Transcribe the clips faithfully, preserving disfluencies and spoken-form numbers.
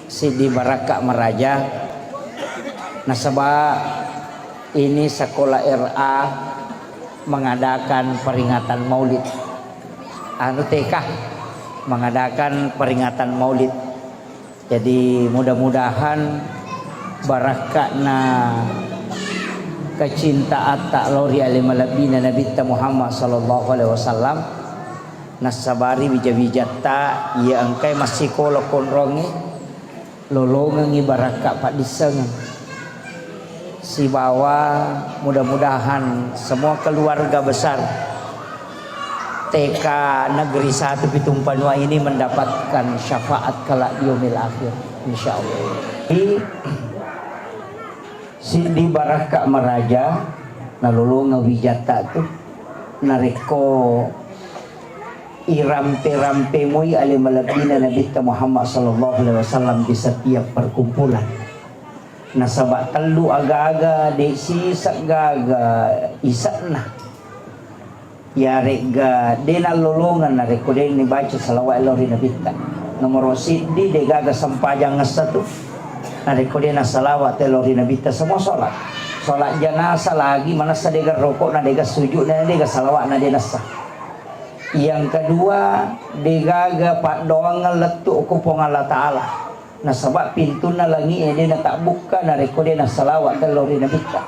Siddi Barakka Maraja, nasaba ini sekolah R A mengadakan peringatan Maulid. Anu, T K mengadakan peringatan Maulid. Jadi, mudah-mudahan barakka'na kecintaatta lao ri ale malebbina Nabitta Muhammad sallallahu alaihi wasallam, nassabari wija-wijatta iya engkae massikola konrongnge, lolongengngi barakka paddissengeng. Sibawa mudah-mudahan semua keluarga besar T K Negeri Satu Pitung Banua ini mendapatkan syafaat kelak di yaumil akhir, insya Allah. Di Siddi Barakka Maraja, nalolongeng wijatta tu, narekko irampe-rampe moi ale malebbina Nabitta Muhammad sallallahu alaihi wasallam di setiap perkumpulan. Nasaba tellu aga-aga de sisek gaga isekna. Iyaregga de nallolongeng narekko de nibaca salawat lao ri Nabitta. Nomoro siddi, de gaga sempajang essa tu narekko de nasalawat lao ri Nabitta, semua sholat. Sholat janasa lagi manessa de ga rokokna, de ga sujudna, de ga salawatna, de nessa. Yang kedua, de gaga paddoangeng lettu ko Puang Allah Ta'ala. Nasaba pintunna langi'e de natabbukka narekko de nassalawat lao ri Nabitta.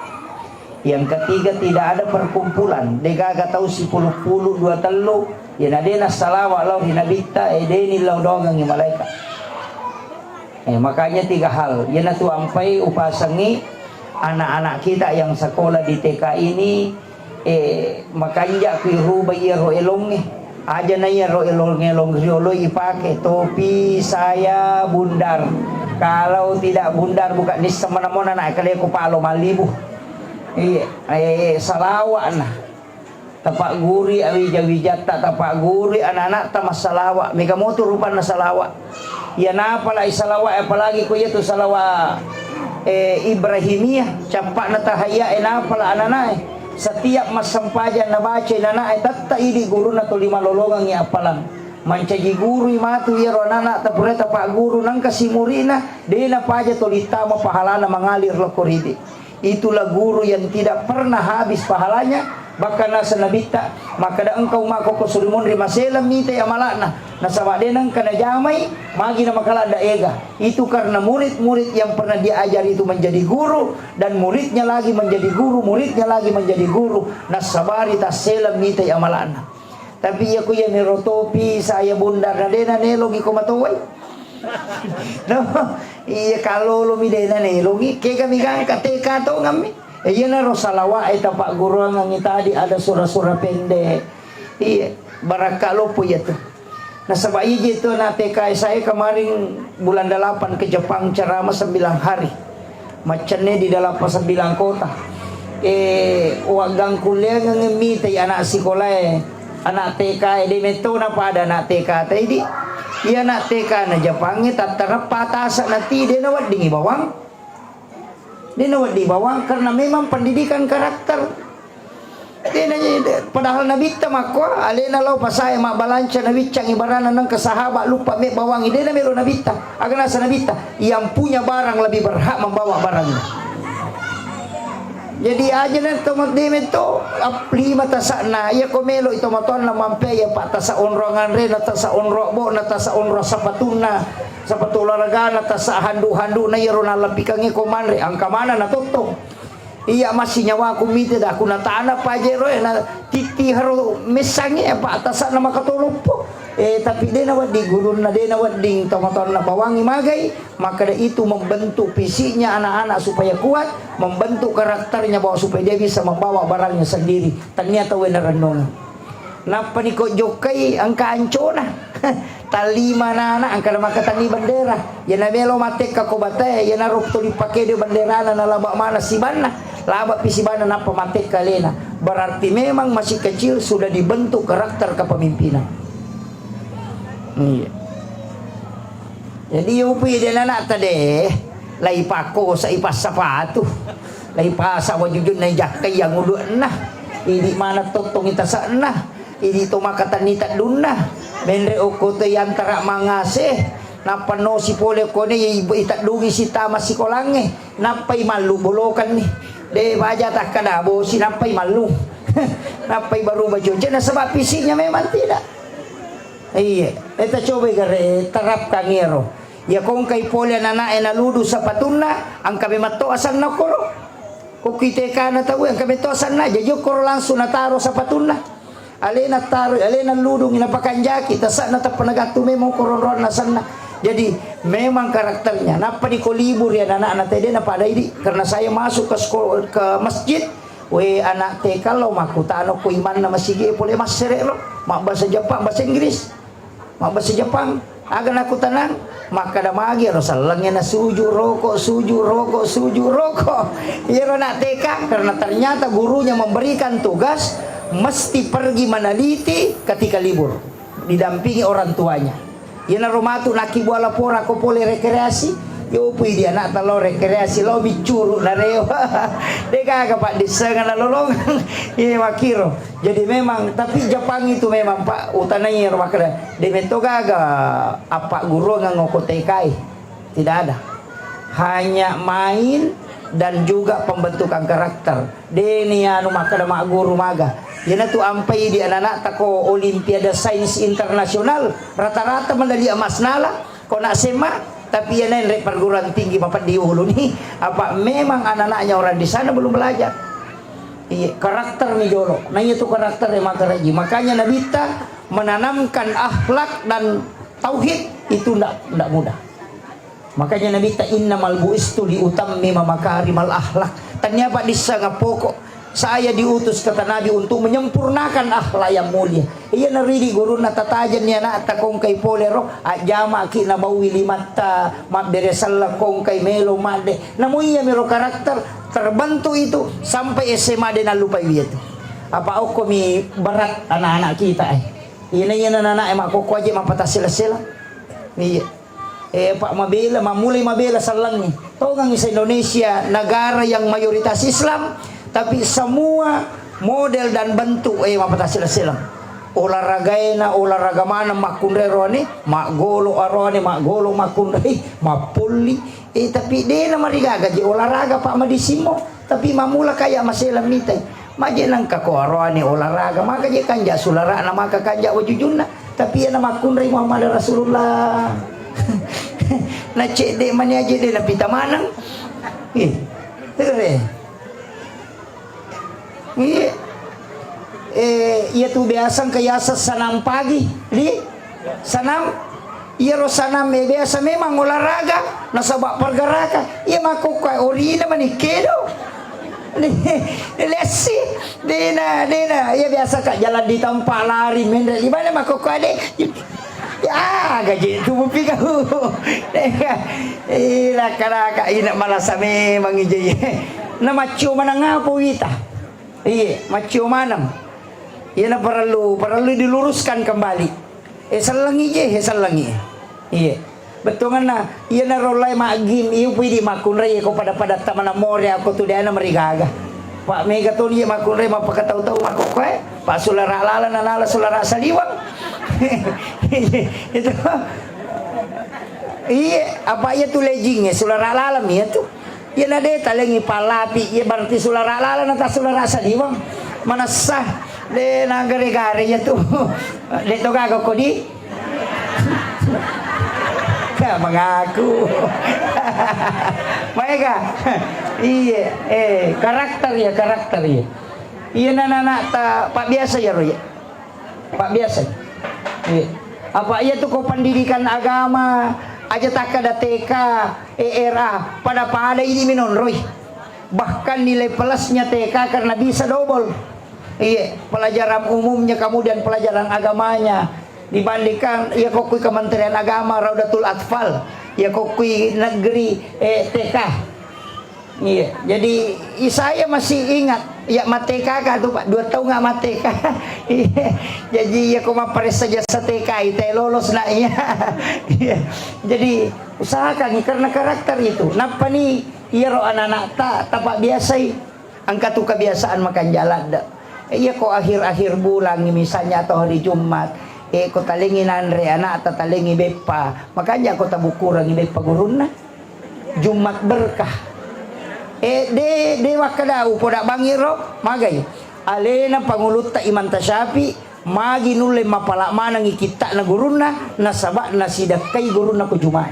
Yang ketiga, tidak ada perkumpulan, de gaga tau sipulung-pulung dua tellu, iyana de nassalawat lao ri Nabitta, e de nillau doangengngi malaika. Eh, makanya tiga hal, iyanatu ampai upasengngi anak-anak kita yang sekolah di T K ini, eh, makanja ku iruba iyaro elongnge. Aja na iyaro elong-elong riolo ipake, topi, saya, bundar. Kalau tidak bundar, buka nisseng manamona na kale ko palo mallibu. Iya, eh, salawa'na. Tapagguri awija-wijatta, tapagguri anak-anakta massalawa. Mega motu rupanna salawa. Iya napalai salawa, apalagi ko iyatu salawa, eh, Ibrahimiyah, cappa'na tahayya, eh, napala ananae. Setiap massempajang nabacai nanae, tetta idi gurunna tuli malolongengngi appalang. Mancaji gurui matu iyaro anak-anakta pura tapagguru, nangka simuri'na, de napaja tuli tama pahalana mangalir lokko ridi. Itulah guru yang tidak pernah habis pahalanya, bahkan nasa Nabitta, makkeda engkau mako ko suri munri maseleng mitai amala'na, nasaba de nengka najamai, magi na makaladda ega. Itu karena murid-murid yang pernah diajar itu menjadi guru, dan muridnya lagi menjadi guru, muridnya lagi menjadi guru, nassabari tasseleng mitai amala'na. Tapi iya ku iya miro topi, saya bundar, na de na nelongi ko matowai. No, iya, kalolomi de na nelongi, kegami gangka T K tongammi. Eh, iyanaro salawa e tapagguruangengngi tadi ada sura-sura pendek. Iya, barakka loppo iya tu. Nasaba iji tu na T K saya kemarin bulan delapan ke Jepang ceramah sembilan hari. Maccenne di delapan sembilan kota. Eh, waggangkulleangeng mitai anak sikolae, anak T K e, de metto na pada anak T K ta idi. Iya anak T K na Jepangnge tattareppa atasa nati, de naweddingi bawang. De nawedding bawang karena memang pendidikan karakter. Dena, padahal Nabitta makko, alena lao pasae mabbalanca, nawiccangi barana nengka sahaba luppa me bawangi, dena melo Nabitta. Aga nasa Nabitta, yang punya barang lebih berhak membawa barangnya. Jadi aja na to de metto, ap-, lima tasakna, iya ko melo i tomatoanna mampe, iya pa tasa onro nganre, na tasa onro bo, na tasa onro sapatunna, sapatu olahragana, tasa handu-handuna, iyaro nalappikangi ko manre, angka mana na tottong. Iya massi nyawaku mite da, ku natana pajero e, na titti haro messangi, apa tasakna makatoloppo. Eh, tapi de nawedding gurunna, de nawedding tomatoanna bawangi magai, maka dari itu membentuk fisiknya anak-anak supaya kuat, membentuk karakternya bahwa supaya dia bisa membawa barangnya sendiri. Tania tau na renungan. Nappani ko jokkai engka ancona. Tallima nana engka na makkatenni bendera. Iyana melo mattekka ko batae, iyanaro tuli pakede benderana nalaba mana sibanna. Laba pi sibanna nappa mattekka alena. Berarti memang masih kecil sudah dibentuk karakter kepemimpinan. Iya. Jadi, upi de nana'ta de, lai pakkosa ipassapatu, lai pasa wajujunna ijakkai yang ulu'na, idi mana tottongi tasa'na, idi to makatanni teddunna, menre okko to yantara mangase, Nappa nosi pole kone, i-, iteddungi si tama sikolangnge, nappai mallu bolokenni. De baja takkada bosi, nappai mallu. Nappai baruba cuaca, nasaba fisiknya memang tidak. Iya, eta coba gare terapkan iyaro. Ya kongkai pole anak-anak e naludu sapatunna, angka memang to asanna koro. Ko ki T K na tau, engka metto asanna, jaji okkoro langsung nataro sapatunna. Alena taro, alena ludung, napakanjaki, tasakna tappa nagattu memang okkoro ronroanna asanna. Jadi, memang karakternya. Nappa di ko libur ya anak-anak tede napada idi, karena saya masuk ke sekolah, ke masjid, we anak T K lo makkutano ko imanna masigi pole massere lo, mabbahasa Jepang, bahasa Inggris. Mabbahasa Jepang, aga nakutanang? Makkada magi ero sellengnge nasuju, roko, suju, roko, suju, roko. Iyaro anak T K, karena ternyata gurunya memberikan tugas mesti pergi meneliti ketika libur, didampingi orang tuanya. Iyanaro matu nakkibuang laporan ko pole rekreasi, yopui di anak talo rekreasi lo biccuru narewa. Degaga paddissengeng nalolongang. Iya makkiro. Jadi memang, tapi Jepang itu memang, Pak, utanai ro makkeda, de metto gaga appagguruangeng okko T K e. Tidak ada. Hanya main dan juga pembentukan karakter. Deni anu makkeda magguru maga. Iyanatu ampai di anak-anak tako Olimpiade Sains Internasional, rata-rata medali emas nala, ko nak S M A, tapi iya naenre perguruan tinggi mapeddi uluni, apa memang anak-anaknya orang di sana belum belajar. Iya, karakter ni jolo. Nah, iya tu karakter yang maka raji. Makanya Nabitta menanamkan akhlak dan tauhid itu ndak, ndak mudah. Makanya Nabitta, "Innamal bu'istu li utammima makarimal akhlak." Tania apa dissanga pokok. Saya diutus, kata Nabi, untuk menyempurnakan akhlak yang mulia. Iya naridi gurunna tatajenni anak takongkai pole ro, ajjamaki nabawi limatta, mabbere sella kongkai melo madde. Namo iya miro karakter terbentuk itu sampai S M A de nallupai wiya tu. Apa okkomi berat anak-anak kita eh. Ina iya anak-anak eh makkokko aja mapatassela-sela. Iya. Eh, Pak, mabela, mammulai mabela sellengngi. Tongangngi se Indonesia negara yang mayoritas Islam, tapi semua model dan bentuk eh mapatassela-sela. Olahragaena, olahraga maneng makkunrai roane, maggolo aroane, maggolo makkunrai, mappolli. Eh, tapi dena marigaga je olahraga, Pak, madisimmo. Tapi mammula kaya masela mitai. Maje nengka ko aroane olahraga, maka je kanja sulara'na, maka kanja wajujunna. Tapi iya namakkunrai Muhammad Rasulullah. Na cedde mani aje de napita maneng. Eh, tere. Iya. Eh, iya tu biasa engka yaseng sanam pagi, di sanam. Iyaro sanam e biasa memang olahraga, nasaba pergerakan. Iya makkokkoe orina mani kedo. Lessi, dena, dena. Iya biasa ka jalan di tempat lari, menre di mana makkokkoe ade. Ya, gaji tubuh pi kau. Ih, laka-laka ina malasa memang ije. Na maccio maneng apa wita? Iye, maccio maneng. Iyana parellu, parellu diluruskan kembali. Eh, sellengi je, eh, sellengi. Iye. Bettuanna, iyana rollai maggim, iyu pui di makkunrai ko pada-pada tamana more ako tu deana marigaga. Pak mega toni je makkunrai mappakatau-tau makkokkoe, Pak sulara laleng nanala sulara saliweng. Itu. Iye, apa iya tu lejing ya, sulara laleng iya tu. Iyana de talengngi pallapi, iya berarti sulara laleng na ta sulara saliweng. Manessa, de nagare-gare iya tu. De to gaga ko di. Ka mengaku. Maega. Iya, eh, karakter ya, karakter ya. Iya, nana-nana ta, Pak, biasa ya, Roy. Pak, biasa. Iya. Apa iya tu ko pendidikan agama, aja takkada T K, E R A, pada-pada ini minonroi. Bahkan nilai plusnya T K karena bisa double. Iya, pelajaran umumnya kemudian pelajaran agamanya. Dibandingkan, iya, kokkui Kementerian Agama, Raudatul Atfal, iya, kokkui negeri, eh, T K. Iya, jadi i-, saya masih ingat, ya, mate K K tu, Pak, dua tahun nggak mate K K. Iya, jadi iya, ko mapparessa jasa T K, ite lolos nak, iya. Iya, jadi usahakan, karena karakter itu. Nappa ni, iyaro anak-anak ta, tapa biasai. Engka tu kebiasaan makan jalan de. Iya, ko akhir-akhir bulan, misalnya, atau hari Jumat, Eh, ko talengngi nanre anakta, talengngi beppa, makanja ko tabukkurangngi beppa gurunna. Jumat berkah. Eh, de, de makkeda upoda bangi ro, magai. Alena pangulutta Imam Tasyafi, magi nulle mapala manengngi kitta'na gurunna, nasaba nasidakkai gurunna ko Jumat.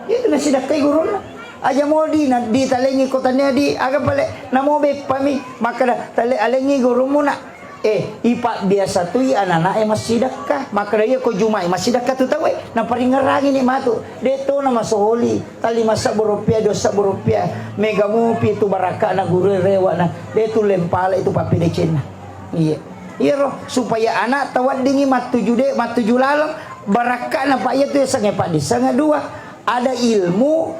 Itu nasidakkai gurunna. Aja modi na ditalengi ko tania di aga pale namo beppami makkeda tale alengi gurummu nak. Eh, ipabbiasa tui ananae massidakka. Makkeda iya ko Jumai massidakka tu tauwe. Naparingerangi ni matu. De to na masoli. Tali masabbu rupiah, dua sabbu rupiah. Mega mupi tu barakka na guru rewa na. De tu lempala itu pappedecenna. Iya. Iyaro supaya anak taweddingi mattuju de, mattuju laleng barakka'na, Pak, iya tu yasengnge paddissengeng dua. Ada ilmu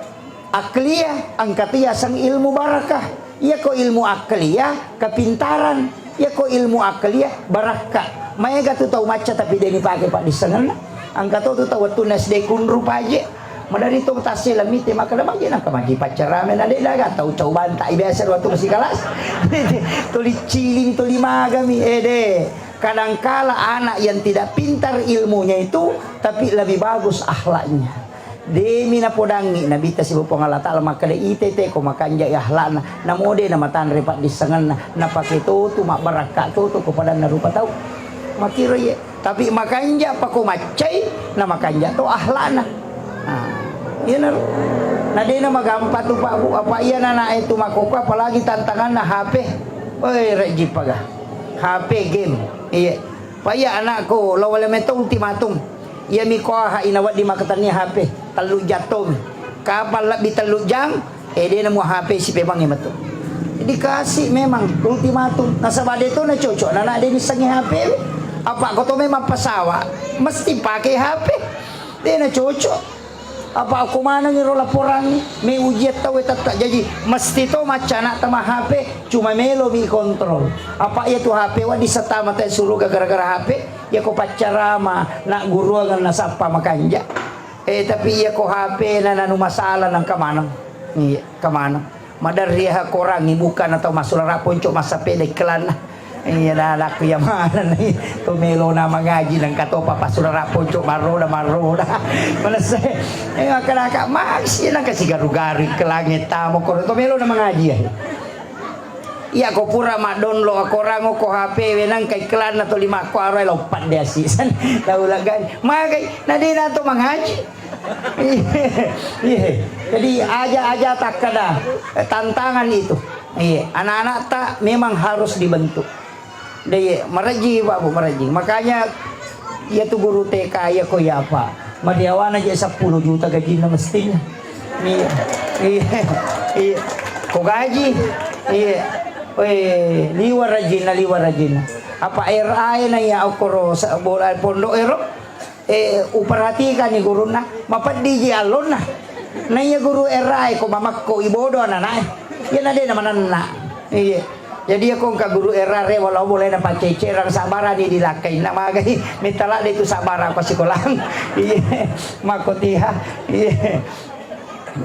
akliyah, engka tu yaseng ilmu barakah. Iya ko ilmu akliyah, kepintaran. Iya ko ilmu akliyah, barakka. Maega tu tau macca tapi de nipake paddissengenna. Engka to tu tau wettunna S D kunru paje. Madari to tasse lamite makkeda maje nangka maji paccarame na de daga tau cau banta biasa waktu masih kelas. Tuli ciling, tuli magami, eh de. Kadangkala anak yang tidak pintar ilmunya itu, tapi lebih bagus akhlaknya. Demi napodangi Nabitta sibawa Puang Allah Ta'ala makkeda, "Itete ko makanja akhlakna, namo de namatanre paddissengenna, napake totu mabbarakka toto ko padanna rupa tau." Makkiro iye. Tapi makanja pa ko maccai, na makanja to akhlakna. Nah, iyanaro. Na dena magampa tu Pak Bu, apa iya nana e tu makoko, apalagi tantanganna H P. Oi, rejji paga. H P game. Iya. Pa iya anakku, lo wale meto ultimatum. Iya mi ko aha ina waddi makatanni H P. Tellu jam tomi. Kapang lebbi tellu jam, Eh, de namo H P sipemangngi metu. Dikasih memang ultimatum. Nasaba de to na cocok, nana de nissengi H P. Apa ko to memang pasawa, mesti pakai H P. De na cocok. Apa ko manengi ro laporangngi, me ujian tau tetap. Jadi mesti to macca anak tama H P, cuma melo mi kontrol. Apa iya tu H P wa disatama te suruga gara-gara H P, ya ko paccarama, nak guruangan nasappa makanja. Eh, tapi iya ko H P na nanu masalah nang kamaneng. Iya. Kemana? Maderri ha korangngi buka na tau massulara ponco massapeda iklanna. Iya, na anakku iya maneng ni. To melo na mangaji nang katopa passulara ponco marroda, marroda. Manesse. Eh, makkadaka, "Magi si nang kasi garu-garu iklangnge tamo ko to melo na mangaji ya." Iya ko pura maddownload korang ko H P we nang ka iklanna to lima ko aro loppat de asi. Tau lagai. Magai na de na to mangaji. Iya, iya. Jadi aja-aja takkada, eh, tantangan itu. Iya, anak-anak ta memang harus dibentuk. Deh, iya, marejji, Pak Bu, marejji. Makanya iya tu guru T K iya ko iya apa? Mariawana je sepuluh juta gajinya mestinya. Iya, iya, iya. Ko gaji, iya. Weh, liwa rajinna, liwa rajinna. Apa R A na iya okoro sa-, bola pondok ero? Eh, uperhatikan ni gurunna, mapeddiji allonna. Na iya guru R A e ko mamakko ibodo ananae. Iya na de na manenna. Iya. Jadi iya ko engka guru R A e walau boleh na pacecerang sabbarani dilakkai na magai. Mitala de tu sabbara ko sikolang. Iya. Makko tiha. Iya.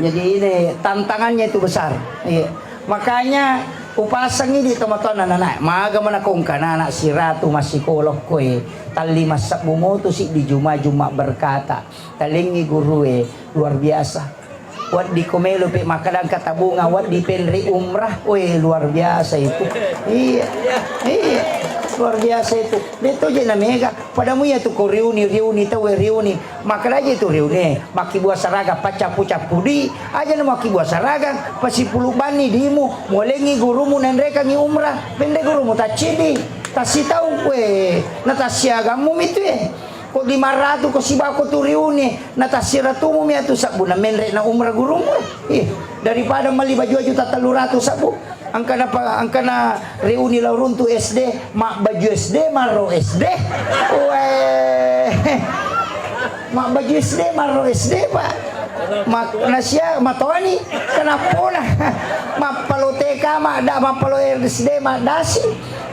Jadi ini tantangannya itu besar. Iya. Makanya upasengi di tomatoanna nana. Maga mana kongka nana siratu massikola koe. Talli massebbu motu siddi juma-juma berkata. Talengi gurue luar biasa. Waddi ko melo pe makkadang katabunga waddi penre umrah. Weh, luar biasa itu. Iya. Iya. Luar biasa itu. Beto je na mega. Padamu iya tu ko riuni, riuni tau riuni. Makkeda aja itu riune, makkibua saraga, pacappu-cappu di, aja na makkibua saraga, pasipulu banni dimu, mualengi gurumu, nenrekangi umrah, pende gurumu taccidi, tassitaung, we, na tassiagammu mitu e. Ko lima ratu ko sibako tu riune, na tassiratumu mi atu sabbu na menre na umrah gurumu. Ih, daripada mali baju-baju tatellu ratu sabbu. Engkana pa-, engkana reuni lao runtu S D, mabbaju S D, marro S D. Weh. Mabbaju S D, marro S D, Pak. Mak-, nasia matoni, kenapona. Mappalo T K, madda, mappalo S D, maddasi.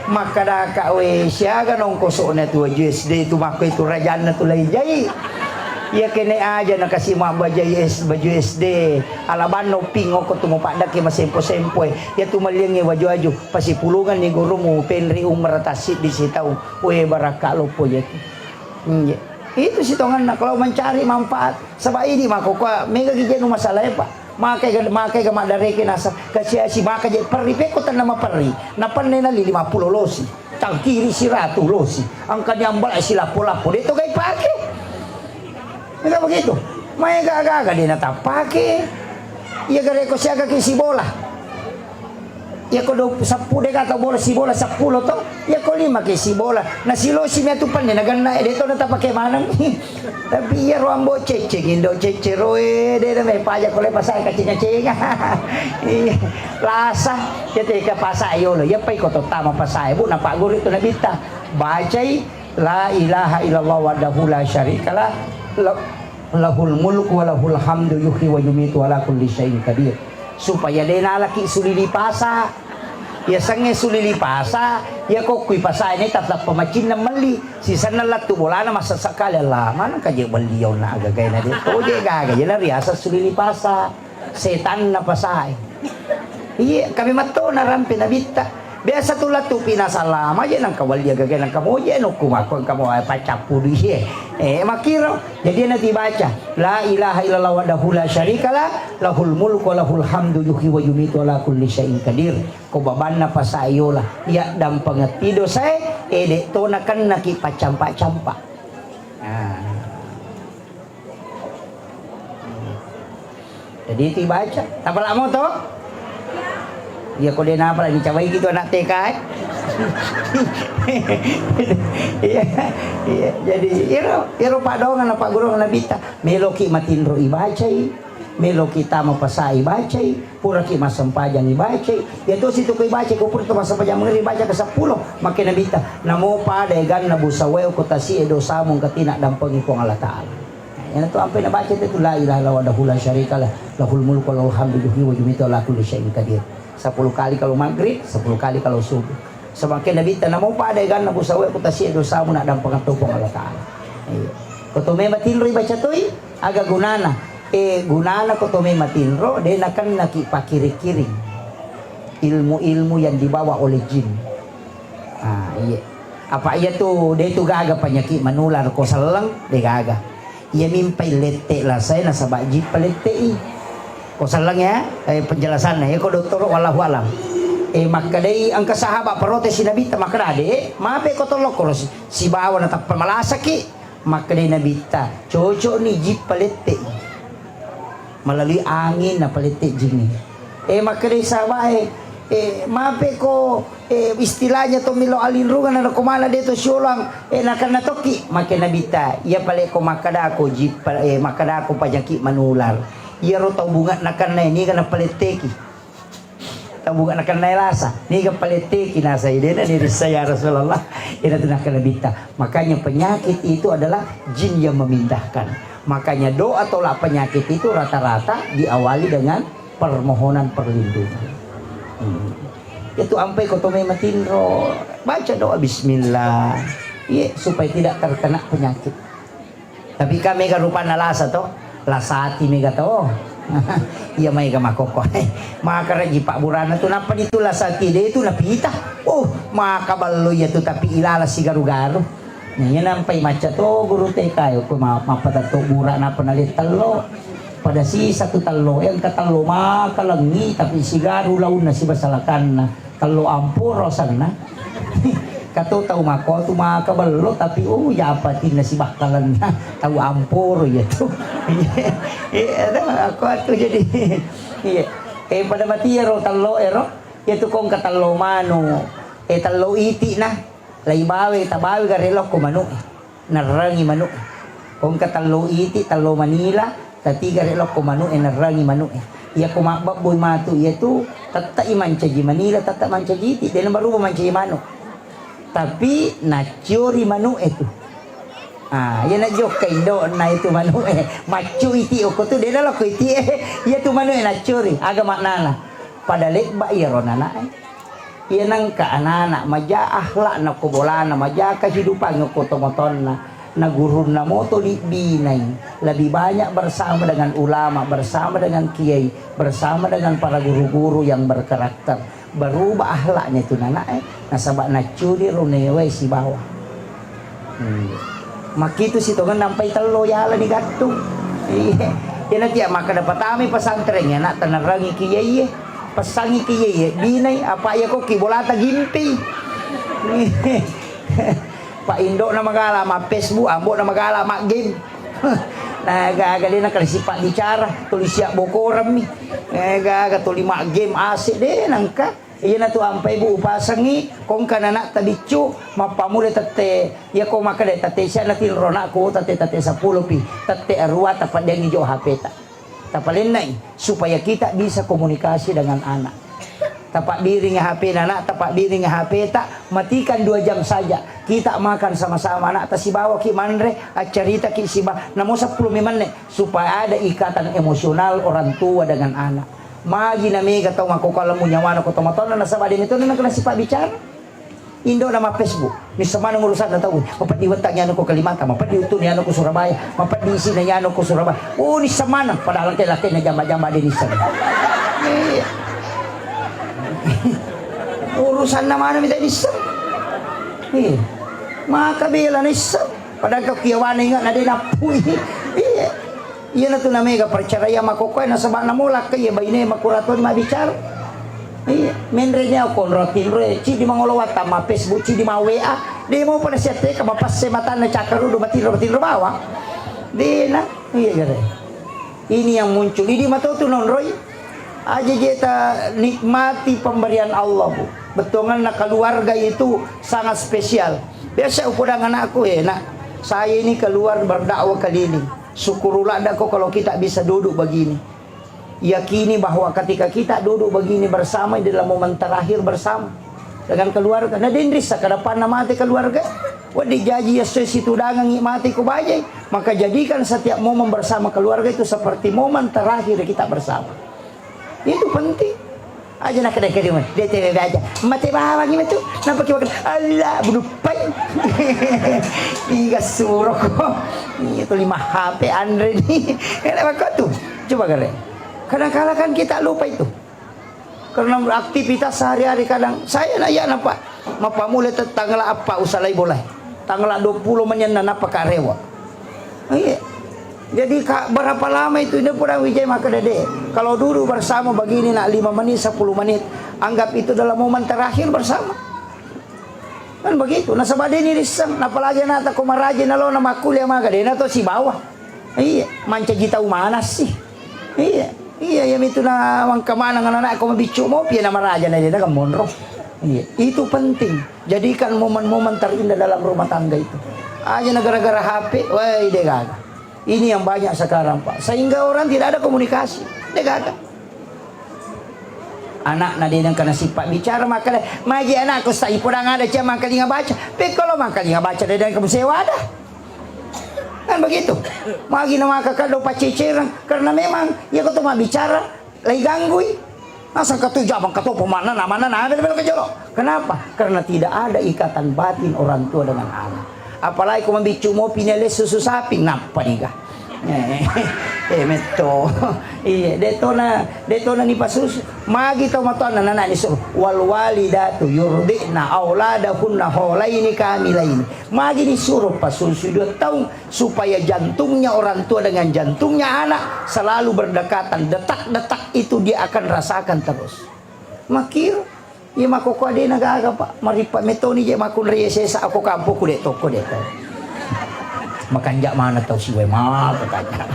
Makkadaka, weh, siaga nongkosokna tu baju S D tu, makko itu rajanna tu laijai. Iya kene aja nakasi mabbajai es-, baju S D, ala banno ping oko tu mupaddaki masempo-sempoe. Iya tu malliangngi waju-waju, pasipulunganni gurumu penri umra tassiddi sitaung. We barakka loppo iya tu. Iya. Itu sitonganna kalau mencari manfaat. Saba idi mako kua mega gijenu masalah e, Pak. Makai ga, makai ga maddareke nasa, kasiasi maka je perri pekko tenna maperri. Napanne nali lima pulo losi. Tangkiri siratu losi. Angka diambal silappo-lappo. De to gai pake. Mega begitu. Maega aga-aga de natappake. Iya gareko siaga ki sibola. Iya ko do seppulo de kata bola sibola seppulo to. Iya ko lima ki sibola. Nasilosi mi atu penne naganna e de to natapake maneng. Tapi iya ro ambo ceceng indo cecero e de na me paja ko le pasai kaceng-kaceng. Iya. Lasa. Iya te ka pasai yolo. Iya pai ko to tama pasai bu napagguru tu nabitta. Bacai La ilaha illallah wahdahu la syarikalah, la-, lahul mulku wa lahul hamdu yuhyi wa yumitu ala kulli syai'in qadir. Supaya de nalaki sulili pasa. Iya sengnge sulili pasa, iya kokkui pasa ini tatap pemacinna melli. Sisenna lettu bolana masa sekali Allah. Mana kaje beli yauna aga gaina de. Toje gaga, jena riasa sulili pasa. Setanna pasae. Iya, kami matto narampe nabitta. Biasa tu latu pina salama je nang kawallia gage nang kamoje nukku makko kamu pacappu duie. Eh, makiro. Jadi nanti baca, la ilaha illallah wahdahu la syarikalah, lahul mulku wa lahul hamdu yuhyi wa yumitu ala kulli syai'in qadir. Ko babanna pasae yola, iya dampengetti dosae, ede to nakennaki paccampa-campa. Nah. Jadi itu ibaca. Tapalamo to? Iya ko de napala dicabai gitu anak T K e. Iya, iya. Jadi iro, iro padongan apa guru nabitta. Meloki matinro ibacai, meloki tama pasa ibacai, puraki massempajang ibacai. Ya to situ ko ibacai ko pura to massempajang mengeri baca ke seppulo. Makke nabitta, namo pada eganna busawae ko tasie dosamu engka tina dampengi Puang Allah Taala. Iyanatu ampai nabaca itu, la ilaha illallah wahdahu la syarikalah, lahul mulku wa lahul hamdu yuhyi wa yumitu ala kulli syai'in qadir. Sepuluh kali kalau maghrib, sepuluh kali kalau subuh. Semakin Nabi ta namo pada ganna busawe ku tasie dosamu na dampengeng to Puang Allah Taala. Iya. Ko to memang tinroi baca toi, aga gunana? Eh, gunana ko to memang tinro, de nakennaki pakiring-kiring. Ilmu-ilmu yang dibawa oleh jin. Ah, iya. Apa iya tu, de tu gaga penyakit menular ko selleng, de gaga. Iya mimpai lette lasae nasaba jippa lette i. Ko selleng ya, eh, penjelasanna, ya ko dottoro wallahu alam. Eh, makkedai engka sahabat protes si Nabitta, makkeda, "Ade, mape ko tolokko ro si-, sibawa natappa malasaki." Makkedai Nabitta, "Cocok ni jippa lette i." Melalui angin napalette jingnge. Eh, makkedai sahabae, eh, mape ko, eh, istilahnya to milo alinrungan na ko mana de to siolang, eh, nakanna tokki. Makke Nabitta, iya pale ko makkadako jippa, eh, makkadako panyaki manular. Iyaro tau bunga nakanna niga napaletteki. Tau bunga nakanna lasa, niga paletteki nasa idena nirissa ya Rasulullah. Ina tu nakanna Nabitta. Makanya penyakit itu adalah jin yang memindahkan. Makanya doa tolak penyakit itu rata-rata diawali dengan permohonan perlindungan. Hmm. Itu ampai ko to memang tinro, baca doa bismillah. Iya, supaya tidak terkena penyakit. Tapi ka mega rupanna lasa to, lasati mega to. Iya maega makokko. Maka raji pabburana tu nappa ditu lasati de tu napita. Oh, maka ballo iya tu tapi ilala sigaru-garu. Nah, iya nampai macca to guru T K e, ko ma-, mappatetto bura nappa nale tello. Pada sisa tu tello, eh, engka tello maka lengi, tapi sigaru launna sibasalakanna. Tello amporo asenna. Kato tau mako tu maka bello, tapi, oh, iya apa tinna sibakkalenna. Tau amporo iya tu. Iya, iya, aku tu jadi. Iya. Eh, pada mati ero tello ero. Iya tu kong ka tello manu. Eh, tello iti nah. Lai bawe, tabawe gare lokko manu'e. Narrangi manu'e. Ko engka tello iti, tello manila, tatiga re lokko manu'e, narrangi manu'e. Iya ko mabbabboi matu iya tu, tette'i mancaji manila, tette mancaji iti, dena baruba mancaji manu. Tapi nacciori manu'e tu. Ah, iya najokka indo'na itu manu'e. Maccu iti okko tu, dena lokko iti e. Iya tu manu'e nacciori. Aga maknana? Pada lebba iyaro nana'e. Iya nengka anak-anak maja akhlakna ko bolana, maja kehidupan ko tomatoanna. Na gurunna moto libbinai, lebih banyak bersama dengan ulama, bersama dengan kiai, bersama dengan para guru-guru yang berkarakter. Berubah akhlaknya itu nanae, nasaba naccuni ro newai sibawa. Hmm. Makitu sitongenna ampai tello yala ni gattung. Iya. Iyana tiap makkeda patamai pesantren ya, nak, tenerangi kiai, pesangi kiai, binai, apa ya kok ki bolata gimpi. Pak Indo na magala ma Facebook, ambo na magala ma game. Nah, gaga dena kali sipak bicara, tuli siap bokoremmi. Eh, gaga tuli ma game asik deh nangka. Iyanatu ampai, Bu, upasengngi, ko engka nana'ta biccu, mappammula tette, iyako makkeda tette sia'na tinro anakku, tette, tette seppulo pi, tette arua tapaddeangngi jo H P-ta. Tapalennai, supaya kita bisa komunikasi dengan anak. Tapabbiringi H P-na anak, tapabbiringi H P-ta, matikan dua jam saja. Kita makan sama-sama, anakta sibawaki manre, accaritaki siba-, namo seppulo mi menne, supaya ada ikatan emosional orang tua dengan anak. Magi na mega tau makkokkoe lemu nyawana ko tomatoanna, nasaba de' metona nakena sipa bicara. Indo na ma Facebook, nisseng maneng urusanna tau, mapeddi wettangngi anu ko Kalimantan, mapeddi uttuni anu ko Surabaya, mapeddi isina anu ko Surabaya. Oh, nisseng maneng, padahal laki-laki na jamba-jamba de' nisseng. Iya. Urusanna mana mita nisseng? Iya. Maka bela nisseng, padahal ko kiawana inga na de' nappui. Iya. Iyanatu na mega perceraian makkokkoe, nasaba namo lakkai iya baine makkurato mabbicara. Iya, menre ni au konro tinro, cidi mangolo watta ma Facebook, cidi ma W A. De' mo pada siatteka mapasse matanna cakkarudu matinro, matinro bawang. De' na, iya gare. Ini yang muncul. Idi matotu nonroi. Aja je ta nikmati pemberian Allah, Bu. Bettuanna keluarga itu sangat spesial. Biasa upodang anakku, eh, nak, saya ini keluar berdakwah keliling. Syukurlah dah kok kalau kita bisa duduk begini. Yakini bahwa ketika kita duduk begini bersama di dalam momen terakhir bersama dengan keluarga. Nah, dendrissa ke depan mate keluarga. Wedding jaji esso situdangengngi mate ko bajai. Maka jadikan setiap momen bersama keluarga itu seperti momen terakhir kita bersama. Itu penting. Aja nakkeda-keda, de' tewe aja. Mate bawangngi metu. Nampa ki makkeda, "Allah, bunuh pai." Iga suroko. Iya tu lima H P anre ni. Enak banget tu. Coba gare. Kadang-kala kan kita lupa itu. Karena aktivitas sehari-hari kadang saya na iya nampa. Mappammula te-, tanggal apa usalai bola. Tanggal dua puluh menyenna nappa karewa. Iya. Jadi, Kak, berapa lama itu? Ini pura wijai maka dede. Kalau duduk bersama begini, nak, lima menit, sepuluh menit, anggap itu adalah momen terakhir bersama. Kan begitu. Nasaba de' ni risseng, apalagi anakta ko maraji nalona makkuliah maga, de' na to sibawa. Iya, mancaji tau manassi. Iya, iya, iya mitu na wangka maneng anak ko mabiccu mopi na maraja na de' na monro. Iya, itu penting. Jadikan momen-momen terindah dalam rumah tangga itu. Aja na gara-gara H P, woi, de' gaga. Ini yang banyak sekarang, Pak. Sehingga orang tidak ada komunikasi. De' gaga. Anakna de' nengka nasipa bicara, makkeda, "Maji anakku, sai podang ada cia mangkalinga baca." Pekkolo mangkalinga baca de' nengka musewa ada. Kan begitu. Magi na maka kado pacecerang, karena memang iya ko to mabbicara, lai ganggui. Nasang katu jabang katu pemanna namana na ada bela kejolo. Kenapa? Karena tidak ada ikatan batin orang tua dengan anak. Apalagi ko mabiccu mopi ni lesu susapi, nappa niga. Eh, eh, metto. Iya, de' tona, de' tona ni pasusu. Magi tau matoanna nana ni suruh. Wal walidatu yurdi'na auladahunna haulaini kamilaini. Magi disuruh pasusu dua tahun supaya jantungnya orang tua dengan jantungnya anak selalu berdekatan. Detak-detak itu dia akan rasakan terus. Makir, iya makkokkoe de' na gaga, Pak. Marippa metoni je makkunrai sesa ako kampokku de' tokko de'. Makanja mana tau siwe ma, makanja.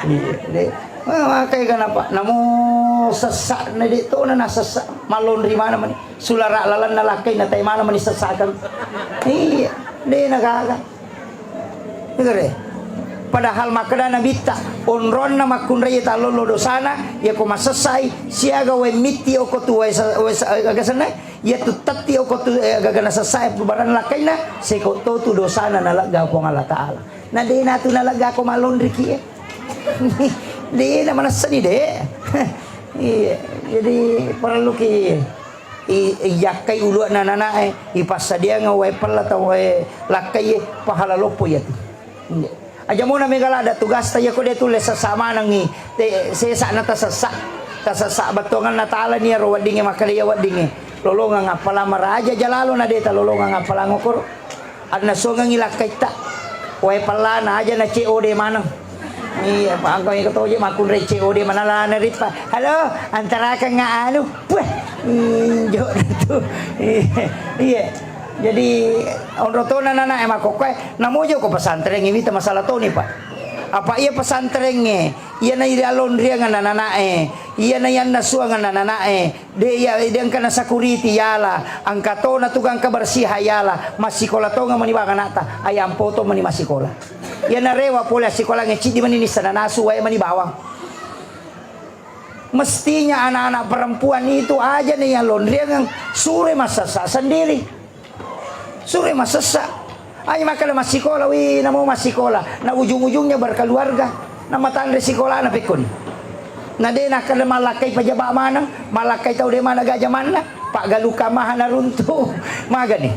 Iya, de'. Makai kenapa? Namo sessa na de' tona na sessa. Malonri mana mani. Sulara lalanna lakkai na tai mana mani sessakan. Iya, de' na gaga. Igare. Padahal makkeda Nabitta, onronna makkunrai tallollo dosana, yako masessai, siaga wae mitti oko tu wae sa-, wae sa-, aga senna, iya tu tatti oko tu, eh, gaga nasessai barang lakkainna, seko to tu dosana nalegga Puang Allah Ta'ala. Na de' natu nalegga ko malonriki, eh. De' na manessani, de'. Iya, jadi parelluki I, iyakkai ulu'na nana'e, ipassadiang wae pella tau wae lakkai, pahala loppo iyatu. Aja mona mega ladda tugasta, iyako de tulle sessa manengngi, te, sesa na tasessa. Tasessa bettuanganna tala ni ro weddingnge, makkeda iya weddingnge. Lolongeng appalang maraja jalalo na de talolongeng appalang okoro. Annasuangengngi lakkaitta. Wae pellana aja na C O D maneng. Iya, pangkoi ketoje makkunrai C O D manalana rippa. "Halo, antarakengnga anu." Puh, injo tu. Iya. Jadi onro tona nana e makkokkoe, namojo ko pesantren e wita masalah toni, Pak. Apa iya pesantren e, iya na iri alonriangan nana e, iya na yanna suangan nana e, De iya, de engka na security yala, engka tona tukang kebersihan yala, massikola tonga mani bang anakta, ayam potong mani massikola. Iya narewa pole assikolangnge ciddi mani nissana nasu wae mani bawang. Mestinya anak-anak perempuan itu aja nih yang laundry yang sure massessa sendiri. Sure massessa. Ai makkeda massikola, wi, namo massikola. Na ujung-ujungnya berkeluarga. Na matanre sikolana pekkoni. Na de nakkeda mallakkai pejabat maneng, mallakkai tau de mana gaja manna, paggalukang maha naruntu. Magani.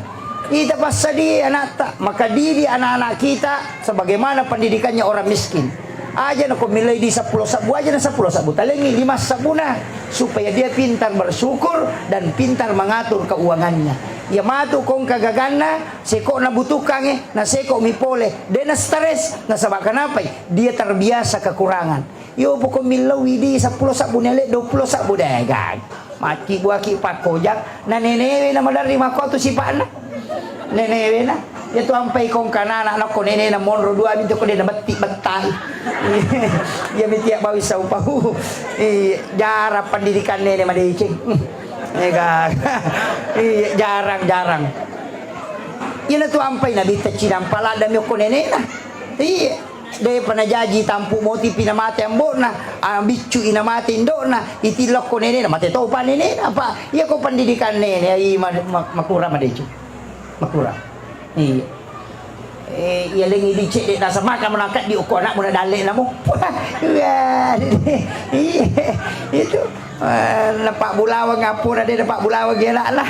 Ita passadi anakta, maka didi anak-anak kita sebagaimana pendidikannya orang miskin. Aja na ko millai di seppulo sabbu, aja na seppulo sabbu, talengi lima sabbuna, supaya dia pintar bersyukur dan pintar mengatur keuangannya. Iya matu kongka gaganna, seko na butuhkangnge, na seko mi pole, de na stres, nasaba kanapai? Dia terbiasa kekurangan. Yo poko millau idi seppulo sabbu nele dua puluh sabbu de gaga. Maki buaki pakkojang, na nenewe na maderri makko tu sipa'na. Nenewe na. Iya tu ampai kongkana anak nokko nene na monro dua mi tu ko de na betti bettai. Iya mi tiap bawi saupau. Iya, jarang pendidikan nene madeceng. Hmm. Ega. Iya, jarang-jarang. Iya na tu ampai na bitta cinampa ladda mi okko nene na. Iya. Depa najaji tampu motipi namate ambo'na, ah, biccu'i namate indo'na, itillokko nenena, mate topa nenena, apa iyako pendidikan nene, ai ma-, ma-, makurang madecu. Makurang. Iya. Eh, iya lengi di cedde nasa maka muna kaddi okko anakmu na dalle namo. Wah, iya, itu. Eh, napabbulawang appona de napabbulawang gela'na.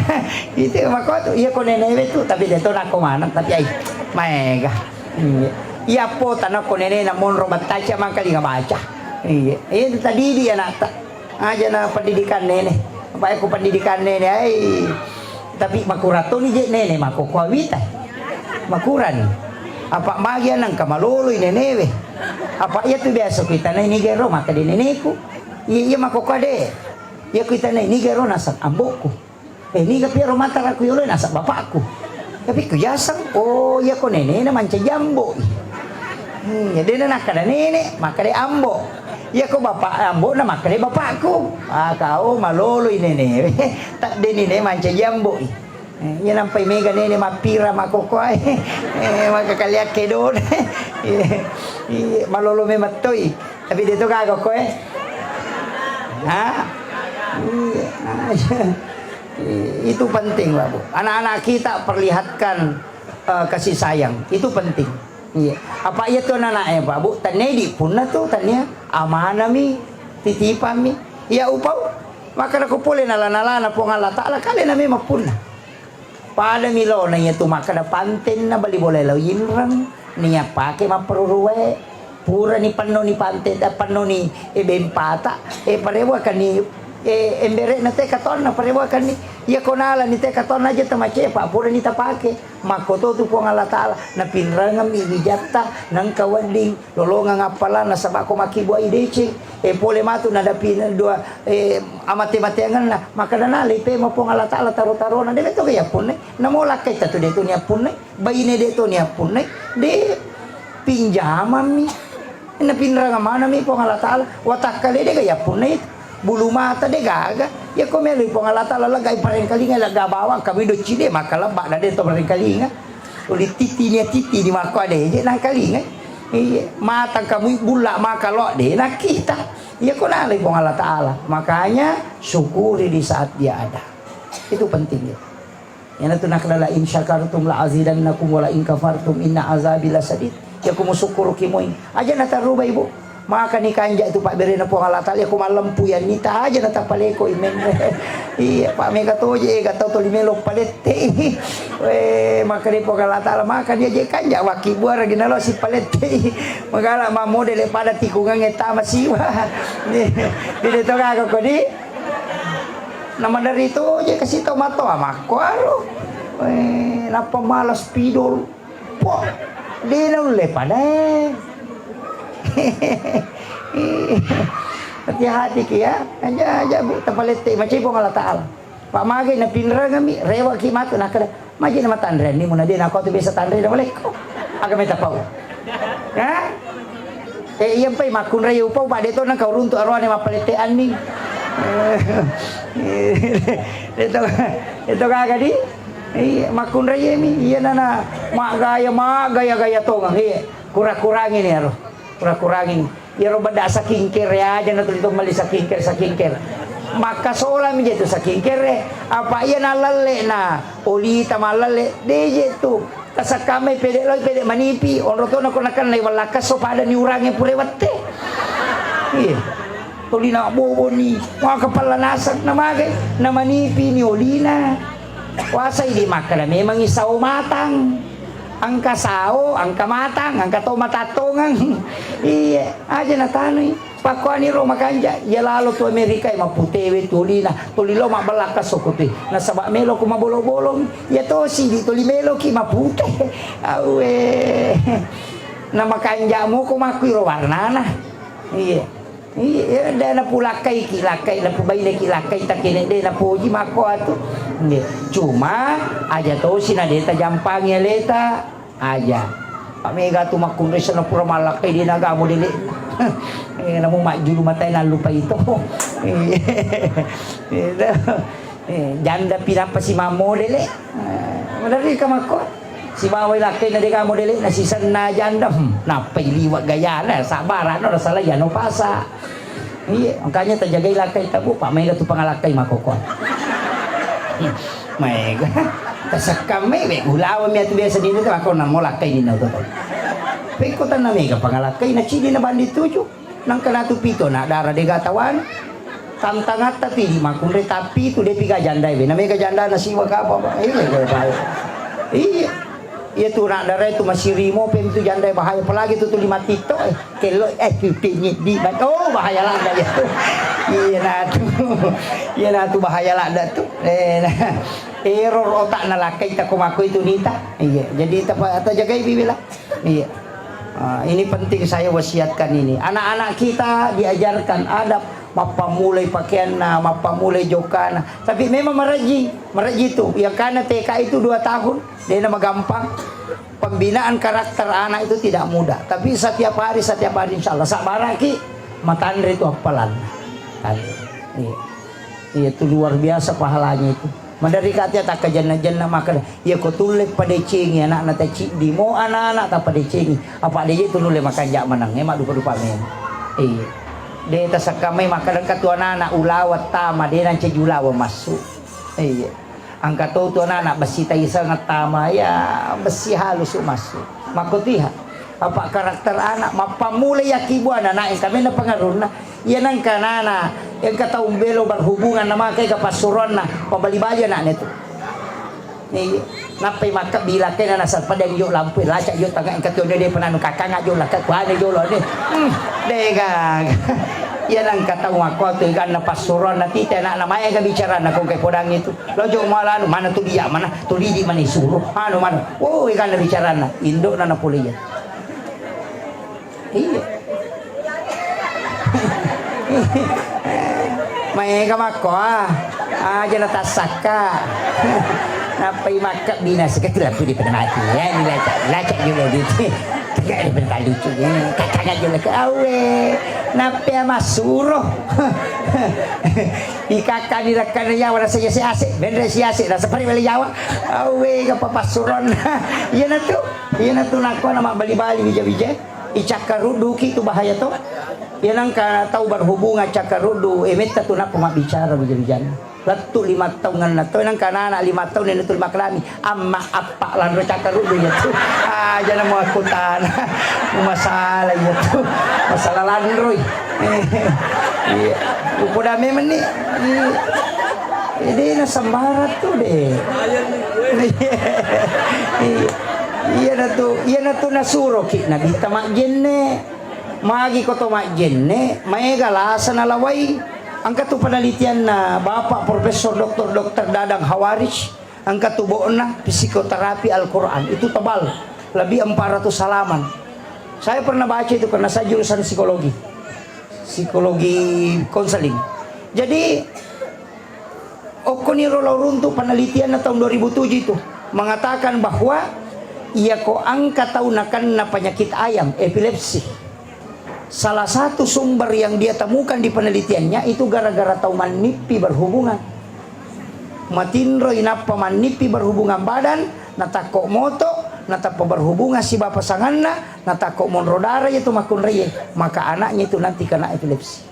Itu makotu, iyako nenewe tu, tapi de to nakko maneng, tapi ai maega. Iya. Iya, po tanakko nenena monro battaca mangkalinga baca. Iya. Iya, tadidi anakta. Aja na pendidikan nene. Apa ko pendidikan nene, ai. Tapi makurang toni je nene, makkokkoe wita. Makurani. Apa magi anang kamaloloi nenewe. Apa iya tu biasa kuitanai nigero, maka de neneku. Iya, iya, makkokkoe de. Iya kuitanai nigero nasang ambokku. Eh, niga piaro mata rakku yolo nasab bapakku. Tapi ku yaseng, oh, iya ko nenena mancaji ambo. Hmm, ya dena nakkada nene, makkada ambo. Iya ko bapak ambo na makkada bapakku. Ah, kau malolo i nene. Tak deni ne mancaji ambo. Eh, iya nampai mega nene mappira makoko ai. Eh, maka kaliak kedo. Iya, iya, malolo memang toi. Tapi dia tu kagak ko eh. Ha? Iya, aja. Itu penting, Pak Bu. Anak-anak kita perlihatkan, eh, kasih sayang. Itu penting. Iya. Apa iya tu anak-anak, eh, Pak Bu? Tania di punna tu, tania amanami, titipami. Iya, upau. Maka ko pole nala-nalana Puang Allah Ta'ala, kale na memang punna. Pada milona iya tu makkada pantenna bali bola lao inreng, nia pake mapperuru wae. Purani pennoni pante, eh, pennoni, eh, bempata, eh, parewakanni, eh, embere'na te katonna parewakanni. Iya ko nalani te katonna aja tamacepa, purani tapake. Makkoto tu Puang Allah Ta'ala, napinrangemmi wijatta, nengka wedding, lolongeng appalang, nasaba ko makkibuai deceng. Eh, pole matu nadapi dua, eh, amate-mateangenna, makkada nalai pema Puang Allah Ta'ala taro-tarona, de metto ga yappunnai. Namo lakkai tatu de tu niappunnai. Baine de to niappunnai, de pinjamammi. Napinrang manami Puang Allah Ta'ala. Watakkale de ga yappunnai. Bulu mata de gaga. Iya ko meloi Puang Allah Ta'ala lagai parengkalinga laga bawang kami docci de makkalebba na de to parengkalinga. Tuli titi nia titi di makko ade je nangkalinga. Iya, matang kamu bulla maka lo de nakita. Iya ko nalai Puang Allah Ta'ala. Makanya syukuri di saat dia ada. Itu penting ya. Iyanatu nakkeda, "La in syakartum la azidannakum wa la in kafartum inna azabi lasadid." Iya ko musukkuruki moi. Aja natarrubai, Bu. Makani kanja tu pabberena Puang Allah Ta'ala, ko mallempu ya nita aja na tapaleko imen. Iya, Pak mega toje, eh, gatau toli melo palette. Eh, makani Puang Allah Ta'ala, makani aja kanja waki buara gina lo si palette. Magala ma modele pada tikungan eta masiwa. Tidak to kaka kodi. Nama dari toje kasih tau mato amakko aro. Eh, napa malas pidol. Poh, de naulle padae. Hati-hati ki ya, aja, aja, Bu, tapalette macai Puang Allah Ta'ala. Pak mage na pinrengami, rewa ki matu, nakkeda, maji na matanreanni, muna de nako tu biasa tanre na malekko. Aga meta pau. Ya? Eh, iya mpai makkunrai upau, Pak, de to nang kau runtu aroane mappaletteanni. Eh, de to, de to gaga di. Iya, makkunraiemi, iya nana, maggaya, maggaya-gaya tongang, iya. Kura-kurangi ni aro, kurangi ni. Iyaro bedda skincare aja na tuli to melli skincare, skincare. Makkasolami je tu skincare, apa iya nalalle na olita malalle, de je tu. Tasakkamai pede loi, pede manipi, onro to nako nakennai wallakkasso pada ni urange pure wette. Iya. Tuli na boboni, maka pella naseng, na magai, na manipi ni olina. Wasai di makkeda memangi sao matang. Engka sao, engka matang, engka to matattongang. Iya, aja natanui. Pakkuani ro makanja, iya lalo tu Amerika e maputewe tu olina, tuli lo mabbellakka sokotui. Nasaba melo ko mabolo-bolong, iya tosi di tuli melo ki mapute. Awe. Na makanja moko makkui ro warnana. Iya. Iya, de napulakkaiki, lakkai, napubaineki lakkai, takene de napoji makko atu. Nggih. Cuma aja tosi na de tajampangi aleta, aja. Pak mega tu makkunrai sana pura malakkai de naga modele. Eh, namu majjulu matai nallupai to. Iya. Eh, janda pi nappa si mammodele. Eh, maderri ka makko. Sibawai lakkaina dega modele na sisenna janda. Hmm, nappai liwa gayana, sabarano rasa layano pasa. Iya, makanya tajagai lakkai tabu, Pak, maega tu pangalakkai makoko. Hmm, maega. Tasekkamai we, ulawami atu biasa dina tu makko namo lakkai dina tu. Pekko tanna mega pangalakkai na cidi na bandi tuju. Nangka natu pito na dara dega tawani. Tantangatta tu idi makkunrai tapi tu depi ga jandai we. Na mega janda na siwa ka apa, apa. Iya, iya, iya. Iya. Iya tu na dara itu masih rimo pem tu jandai bahaya apalagi tu tu lima tito eh. Kello eh tu tinggi di oh bahaya lada ya. Iya na tu. Iya na tu bahaya lada tu. Eh, nah. Error otak na lakkai tako mako itu nita. Iya. Jadi tapa, tajagai biwila. Iya. Ah, ini penting saya wasiatkan ini. Anak-anak kita diajarkan adab, mappamulai pakaianna, mappamulai jokana. Tapi memang maraji, maraji itu. Yang karena T K itu dua tahun, dia nama gampang. Pembinaan karakter anak itu tidak mudah. Tapi setiap hari, setiap hari insya Allah. Sabaraki, matanre itu appalan. Tanre. Iya. Iya, itu luar biasa pahalanya itu. Maderri ka tia takkajenna-jenna makkeda, iya ko tulle padecengi anakna taciddi, mo anak-anak tapadecengi. Apa de je tu nulle makanja maneng, eh, maddupa-dupa memo. Iya. De tasakkamai makkeda engka tu anak-anak ulaweng tama, de nancaji ulaweng massu. Iya. Engka to tu anak-anak bessi taiseng tama, ya bessi halusu massu. Makkotiha. Apa karakter anak, mappammulai yakkibuana anak engka mena pengaruhna. Iya nengka nana, engka tau melo berhubungan na maka ega passuroanna, pabali-bali anakna tu. Iya. Nappai makkebbi lakkaina nasaba de jo lampu, lacak jo tengah engka tu de penanu kakang jo lakka kuane jolo de. Hmm, dega. Iya nengka tau makko tu eganna passuroanna tite anakna maega bicarana ko engka podang itu. Lo jo malanu mana tu dia mana, tu didi mana suruh. Anu mana. Oh, eganna bicarana. Indokna napulia. Iya. Maega makko, ah. Aja na tassakka. Nappai makkebbi nasaba tu lampu di pada mati. Ya, ini lacak, lacak jolo di. Tegak di pada lucu. Ya, kakak jolo ke awe. Nappe massuro. Ikakka di rakkana yawa rasa yase ase. Benre si ase rasa pari bale yawa. Awe, gapa passuron. Iya na tu. Iya na tu nakko na mabbali-bali bija-bija. Cakkarudduki tu bahaya to. Iya nangka tau berhubungan cakkaruddu, eh, metta tu nappa mabbicara bija-bijanna. Lettu lima taunna to, nangka anak lima taung, nena tu makkalami. Amma appa lanro cakkaruddu iya tu. Ah, jana mau aku tana. Masalah iya tu. Masalah lanroi. Iya. Upoda memang ni. Iya. Jadi na sembarang tu deh. Iya. Iya na tu, iya na tu nasuroki Nabi ta majjenne. Magi ko to majjenne, maega lasa nalawai. Engka tu penelitianna Bapak Profesor Doktor Doktor Dadang Hawaris, engka tu bu'na psikoterapi Al-Quran, itu tebal, lebih empat ratus halaman. Saya pernah baca itu karena saya jurusan psikologi, psikologi konseling. Jadi, okkoniro lao runtu penelitianna tahun dua ribu tujuh itu mengatakan bahwa iya ko engka tau nakenna penyakit ayam, epilepsi. Salah satu sumber yang dia temukan di penelitiannya itu gara-gara tau mannippi berhubungan. Matinroi nappa mannippi berhubungan badan, natakko moto, natappa berhubungan siba pasanganna, natakko monro darah itu makkunraie, maka anaknya itu nanti kena epilepsi.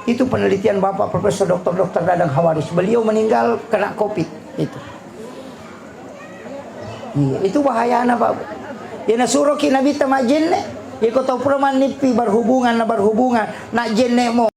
Itu penelitian Bapak Profesor Doktor Doktor Dadang Hawaris. Beliau meninggal kena covid itu. Iya, itu bahayana, Pak. Ya nasuroki Nabi ta majjenne. Ya ko tau pura mannippi berhubungan na berhubungan, na jenne mo.